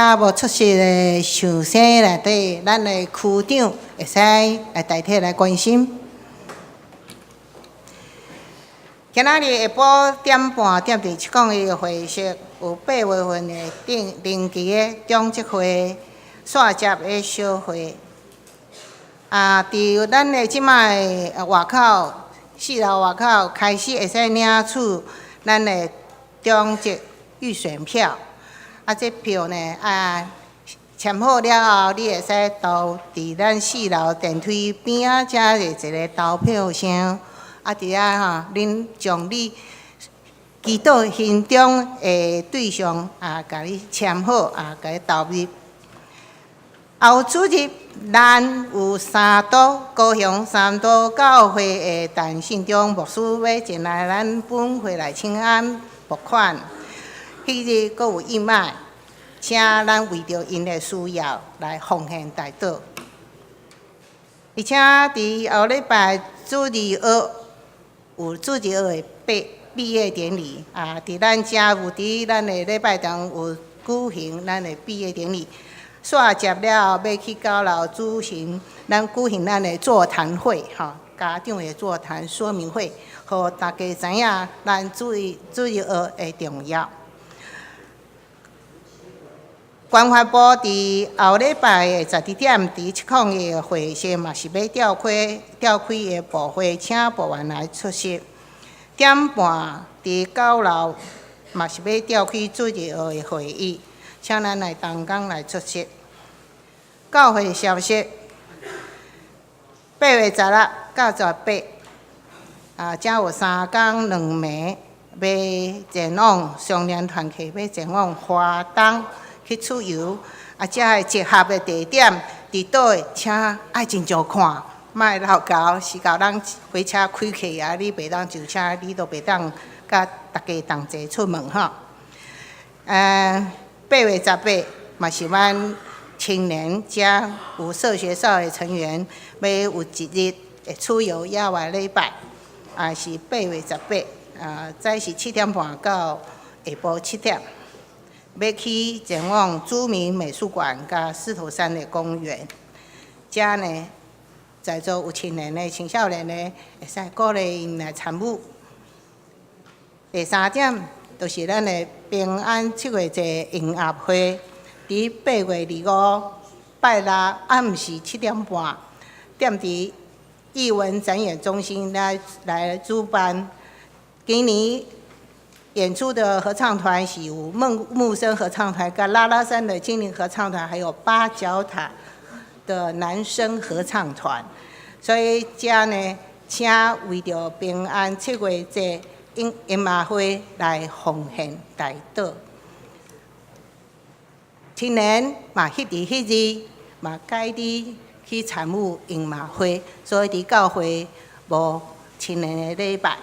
遮無出席的壽生內底，咱的區長會使來代替來關心。今仔日下晡點半踮佇701的會議室，有8月份的定定期的長執會紲接的小會。啊，佇咱的這擺的外口，四樓外口開始會使領取咱的長執預選票。啊，這票呢，啊，簽好了後，你會使投佇咱四樓電梯邊仔遮的一個投票箱。啊，佇遐吼，恁將你祈禱心中的對象啊，共你簽好啊，共伊投入。後主日，咱有三都高雄三都教會的陳信忠牧師欲前來咱本會來請安募款。彼日閣有義賣，請咱為著𪜶的需要來奉獻代禱。而且佇後禮拜主日學有主日學的畢業典禮啊，佇咱遮有佇咱的禮拜堂有舉行咱的畢業典禮。煞接了後，欲去九樓舉行咱舉行咱的座談會，吼，家長的座談說明會，予大家知影咱主日學的重要。關懷部佇後禮拜的12點，佇701的會議室嘛是欲召開的部會，請部員來出席。點半佇九樓嘛是欲召開主日學的會議，請咱來同工來出席。教會消息，8月16到18，啊，遮有三工兩暝欲前往雙連團契，欲前往花東去出遊。啊，遮个集合的地點佇佗位，請愛真少看，莫落猴，是共人火車開去啊！你袂當上車，你都袂當佮逐家同齊出門吼。8月18嘛是阮青年遮有社學少的成員，欲有一日的出遊野外禮拜，也是八月十八，啊，早是7點半到下晡7點，欲去前往朱明美術館佮獅頭山的公園。遮呢，在座有青年的、青少年的，會使鼓勵𪜶來參與。第三點，就是咱的平安七月節音樂會，佇8月25拜六暗時7點半，踮佇藝文展演中心來主辦。今年演出的合唱團是有孟木生合唱團、佮拉拉山的精靈合唱團，還有八角塔的男聲合唱團。所以遮呢，請為著平安七月節音樂會來奉獻代禱。青年嘛，彼佇彼日嘛，改日去參與音樂會，所以佇教會無青年的禮拜。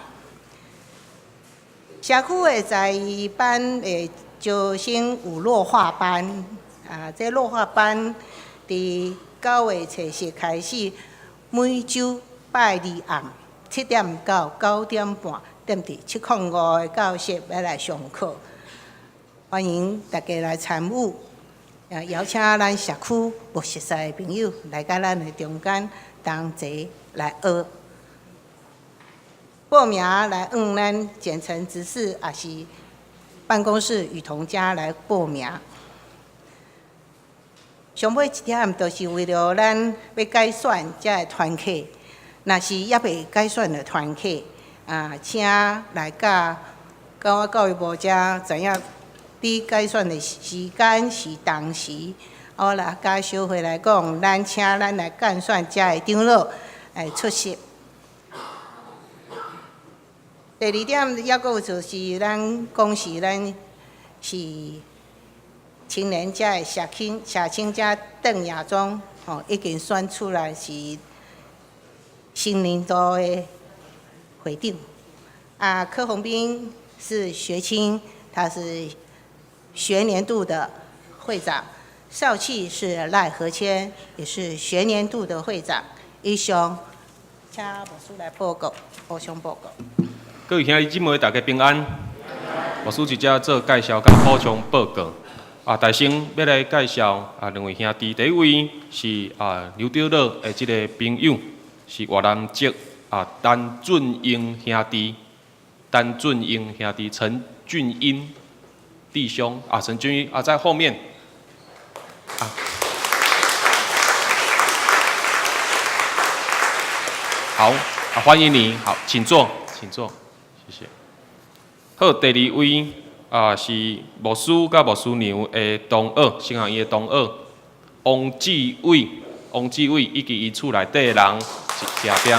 社區的才藝班的招生有烙畫班，啊，這烙畫班佇9月初四開始，每週拜二暗7點到9點半，踮佇705的教室欲來上課，歡迎大家來參與。也邀請咱社區無熟似的朋友來佮咱的中間同齊來學。報名來向咱簡陳執事，也是辦公室雨桐家來報名。上尾一點，就是為著咱欲改選遮的團契，若是猶未改選的團契，啊，請來佮我教育部遮知影，你改選的時間是當時，我來佮小會來講，咱請咱來改選遮的長老來出席。第二點，猶閣有就是咱講是咱是青年遮的社青遮鄧亞忠吼，已經選出來是新年度的會長。啊，柯宏斌是學青，他是學年度的會長。少氣是賴和謙，也是學年度的會長。以上，請牧師來報告，補充報告。
各位兄弟姊妹，大家平安。牧師佇遮做介紹佮補充報告。啊，大先欲來介紹啊兩位兄弟，第一位是啊劉德樂的這个朋友，是越南籍啊陳俊英兄弟，陳俊英兄弟，陳俊英弟兄啊，陳俊英啊在後面啊，好啊，歡迎你，好，請坐，請坐，謝謝。好，第二位啊是牧師佮牧師娘的同學，神學院的同學王志偉，王志偉以及伊厝內底的人是徛邊。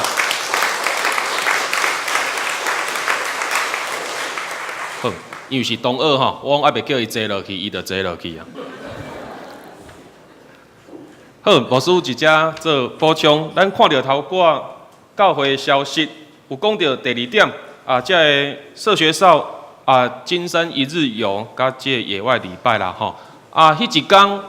好，因為是同學吼，我還袂叫伊坐落去，伊就坐落去啊。好，牧師佇遮做補充，咱看著頭拄教會消息，有講著第二點啊，這个社學少啊，金山一日遊佮這个野外禮拜啦吼。啊，彼一工，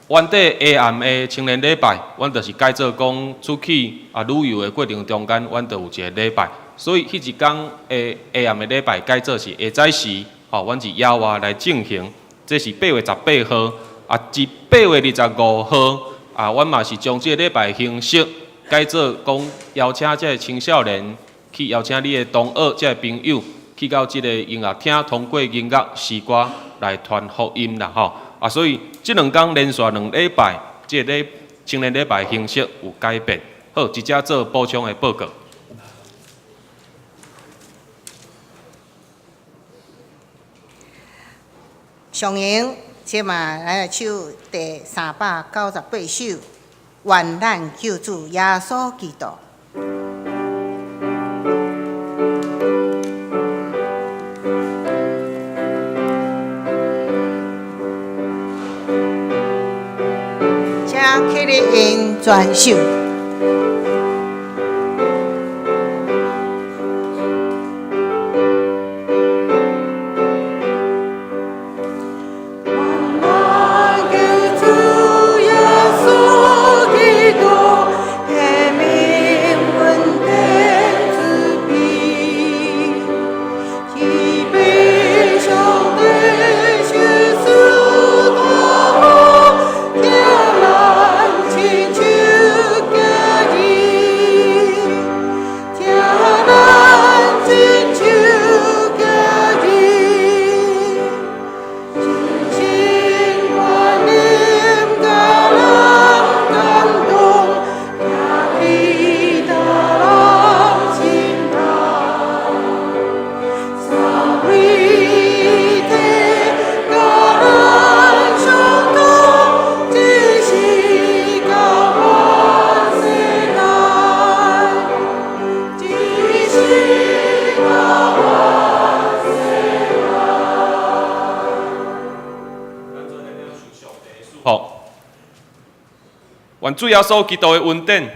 原底下暗的青年禮拜，阮就是改做講出去啊旅遊的過程中間，阮就有一个禮拜。所以彼一工的下暗的禮拜改做是下早時，吼，阮是野外來進行。這是8月18號，啊，佇8月25號，啊，阮嘛是將這个禮拜形式改做講邀請這个青少年去邀請你的同學、這个朋友去到這个音樂廳，通過音樂詩歌來傳福音啦，吼。啊，所以這兩工連續兩禮拜，這个禮青年禮拜形式有改變。好，佇遮做補充的報告。
上榮，這嘛來來唱第398首《願咱救主耶穌基督》。請起立用全首。
好，願主耶穌基督的恩典、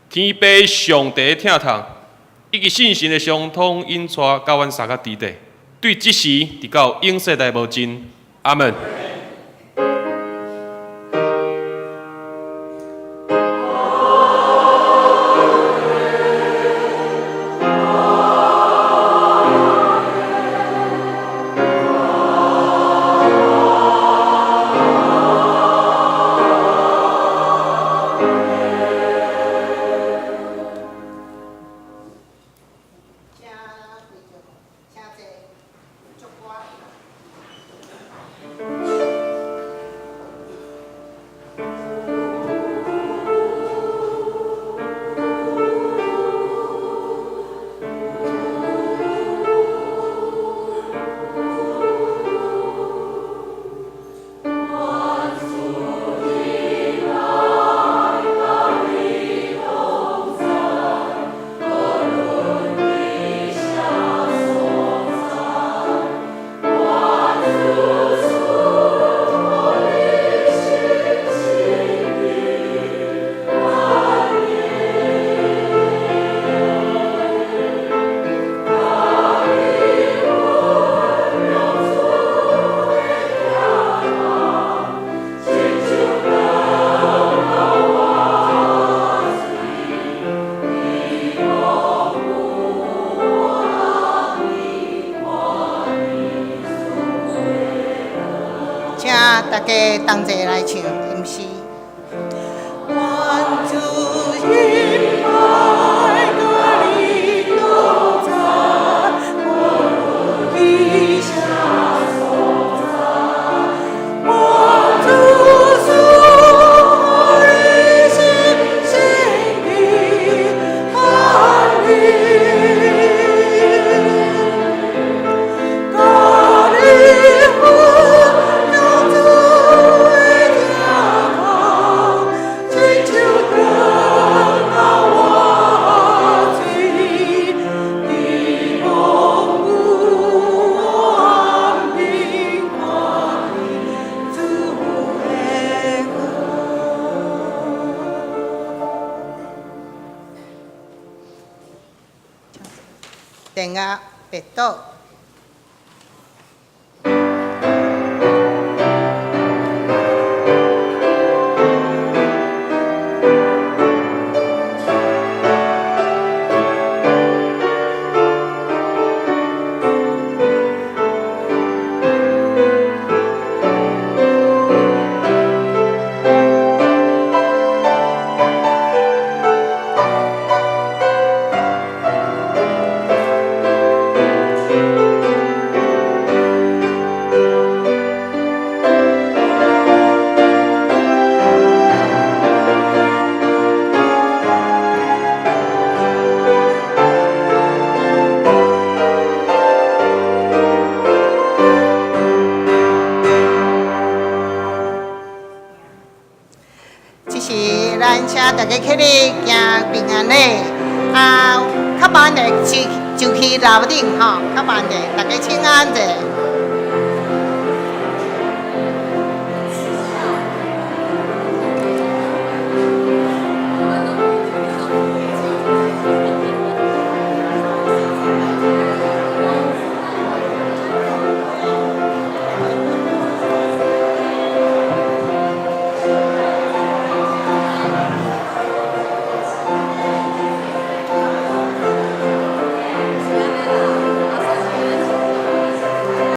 天父上帝的疼痛，以及聖神的相通引帶，佮阮三个弟弟，對這時直到永世代無盡。阿門。
請坐，祝歌。家同齊來唱吟詩。願主恩愛佮你同在，無論佇啥所在。願主賜予你心平安寧，佮你分享主的疼痛，親像轉到活水，佇風雨安平看見主的光。電樂別倒。這時咱請大家起立行平安禮，啊，較慢的就去樓頂吼，較慢的，大家請安者。